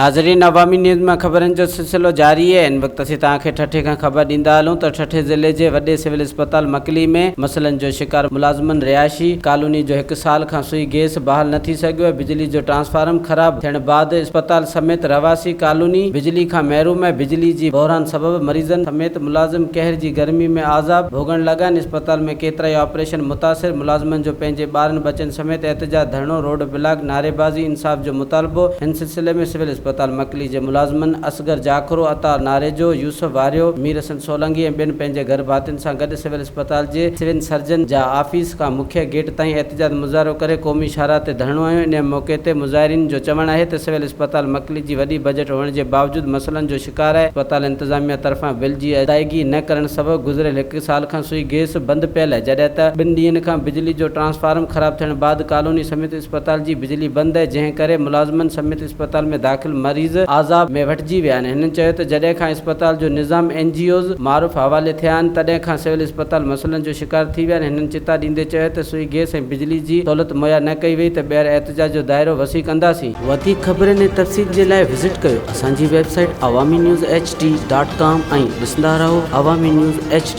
ناظرين عوامي نيوز مان خبرن جو سلسلو جاري آهي هن وقت اسين توهان کي ٺٽي کان خبر ڏيندا هلون ته ٺٽي ضلعي جي وڏي سول اسپتال مڪلي ۾ مسئلن جو شڪار ملازمن رهائشي ڪالوني جو هڪ سال کان سوئي گيس بحال نه ٿي سگهيو ۽ بجلي جو ٽرانسفارم خراب ٿيڻ بعد اسپتال سميت رهواسي ڪالوني بجلي کان محروم ۽ بجلي جي بحران سبب مريضن سميت ملازم قهر جي گرمي ۾ عذاب ڀوڳڻ لڳا آهن اسپتال ۾ ڪيترائي آپريشن متاثر ملازمن جو پنهنجي ٻارن ٻچن سميت احتجاج ڌرڻو روڊ بلاڪ نعريبازي انصاف جو مطالبو هن سلسلي ۾ سول اسپتال مڪلي جي ملازمن اصغر جاکرو، عطا ناريجو، يوسف واريو، مير حسن سولنگي ۽ ٻين پنهنجي گهر ڀاتين سان گڏ سول اسپتال جي سول سرجن جا آفيس کان مکيه گيٽ تائين احتجاج مظاهرو ڪري قومي شاهراهه تي ڌرڻو هنيو انهي موقعي تي مظاهرين جو چوڻ آهي ته سول اسپتال مڪلي جي وڏي بجيٽ هئڻ جي باوجود مسئلن جو شڪار آهي اسپتال انتظاميا طرفان بل جي ادائيگي نه ڪرڻ سبب گذريل هڪ سال کان سوئي گيس بند پيل آهي جڏهن ته ٻن ڏينهن کان بجلي جو ٽرانسفارم خراب ٿيڻ بعد ڪالوني سميت اسپتال جي بجلي بند آهي جنهن ڪري ملازمن سميت اسپتال ۾ داخل مريض عذاب ۾ وٺجي ويا آهن هنن چيو ته جڏهن کان اسپتال جو نظام اين جي اوز معروف حوالي ٿيا آهن تڏهن کان سول اسپتال مسئلن جو شڪار ٿي ويا آهن هنن چتا ڏيندي چيو ته سوئي گيس ۽ بجلي جي سهولت مهيا نه ڪئي وئي ته ٻيهر احتجاج جو دائرو وسيع ڪنداسين. وڌيڪ خبرن ۽ تفصيل جي لاء وزٽ ڪيو اسان جي website Awami news H D dot com ۽ ڏسندا رهو عوامي نيوز ايڇ ڊي.